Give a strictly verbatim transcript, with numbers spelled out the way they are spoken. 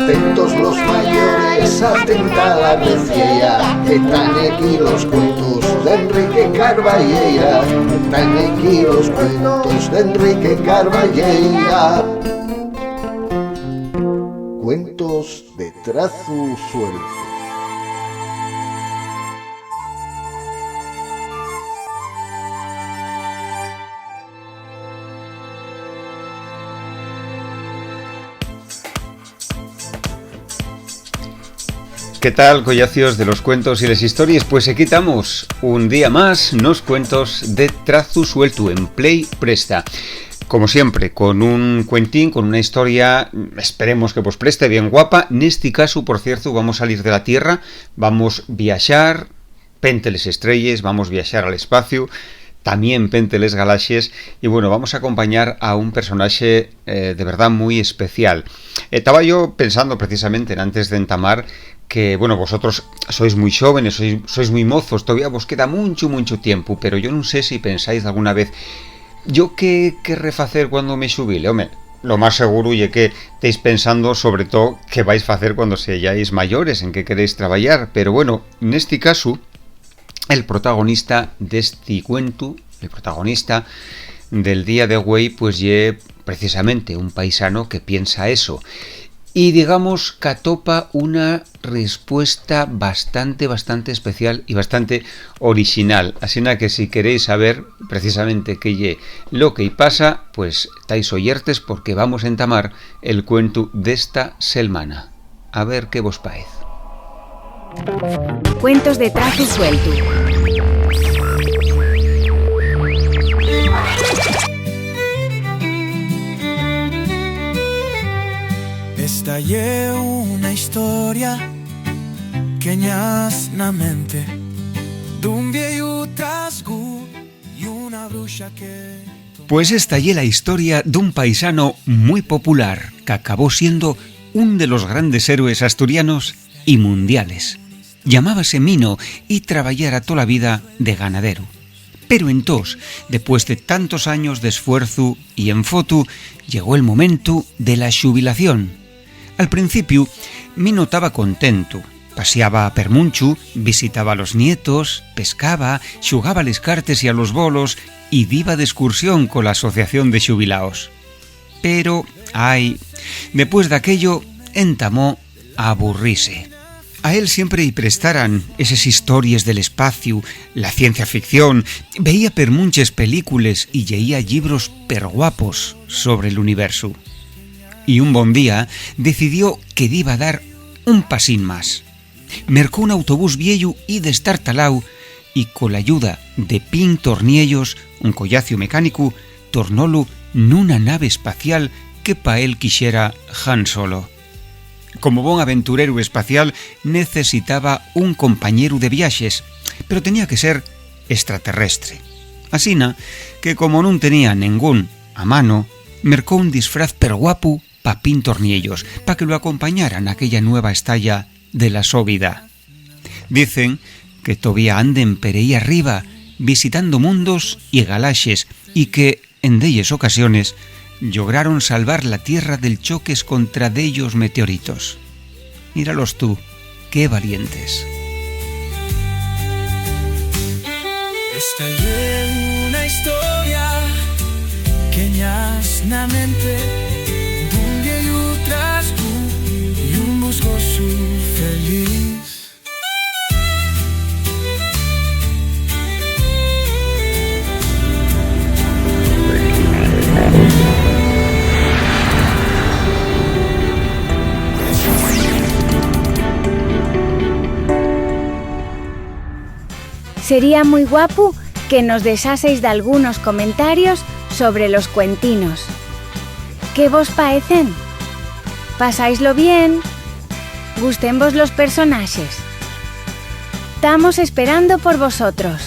Atentos los mayores, atenta la reciera, que tán aquí los cuentos d'Enrique Carballeira, que tán aquí los cuentos d'Enrique Carballeira. Cuentos de trazu sueltu. ¿Qué tal, collacios de los cuentos y les histories? Pues aquí tamos un día más nos cuentos de trazu sueltu en Play Presta. Como siempre, con un cuentín, con una historia, esperemos que vos preste, bien guapa. Nesti casu, por cierto, vamos a salir de la Tierra, vamos viaxar pente les estrelles, vamos viaxar al espaciu, tamién pente les galaxies, y bueno, vamos a acompañar a un personaxe, eh, de verdá mui especial. Eh, taba yo pensando precisamente antes d'entamar que, bueno, vosotros sois mui xóvenes, sois, sois mui mozos, todavía vos queda munchu, munchu tiempu, pero yo nun sé si pensáis alguna vez, "¿Yo qué querré facer cuando me xubile?". Home, lo más seguru ye que teis pensando sobre todo qué vais facer cuando seyáis mayores, en qué queréis trabayar, pero bueno, nesti casu, el protagonista d'esti cuentu, el protagonista del día de güei, pues ye precisamente un paisano que piensa eso. Y digamos qu'atopa una respuesta bastante, bastante especial y bastante orixinal. Asina que si queréis saber precisamente qué ye lo que-y pasa, pues tais oyertes, porque vamos a entamar el cuentu d'esta selmana. A ver qué vos paez. Cuentos de trazu sueltu. Esta ye una historia que ñaz na mente d'un vieyu trasgu y una bruxa que... Pues esta ye la historia d'un paisano mui popular qu'acabó siendo un de los grandes héroes asturianos y mundiales. Llamábase Mino y trabayara tola vida de ganadero. Pero entós, depués de tantos años d'esfuerzu y enfotu, llegó el momentu de la xubilación. Al principiu, Mino taba contentu. Pasiaba per munchu, visitaba a los nietos, pescaba, xugaba a les cartes y a los bolos y diba d'escursión cola asociación de xubilaos. Pero, ai, depués d'aquello entamó a aburrise. A él siempre-y prestaran eses histories del espaciu, la ciencia ficción, veía per munches películes y lleía llibros perguapos sobre l'universu. Y un bon día decidió que diba dar un pasín más. Mercó un autobús vieyu y destartaláu y, cola ayuda de Pin Torniellos, un collaciu mecánicu, tornólu nuna nave espacial que pa él quixera Han Solo. Como bon aventureru espacial, necesitaba un compañeru de viaxes, pero tenía que ser extraterrestre. Asina que, como nun tenía nengún a mano, mercó un disfraz perguapu pa Pin Torniellos, pa que lo acompañara naquella nueva estaya de la so vida. Dicen que tovía anden per ehí arriba, visitando mundos y galaxes, y que, en delles ocasiones, llograron salvar la Tierra del choque escontra dellos meteoritos. Míralos tu, qué valientes. Esta ye una historia que ñaz na mente d'un vieyu trasgu y un buscosu feliz. Sería mui guapu que nos dexaseis dalgunos comentarios sobre los cuentinos. ¿Qué vos paecen? ¿Pasáislo bien? ¿Gústenvos los personaxes? Tamos esperando por vosotros.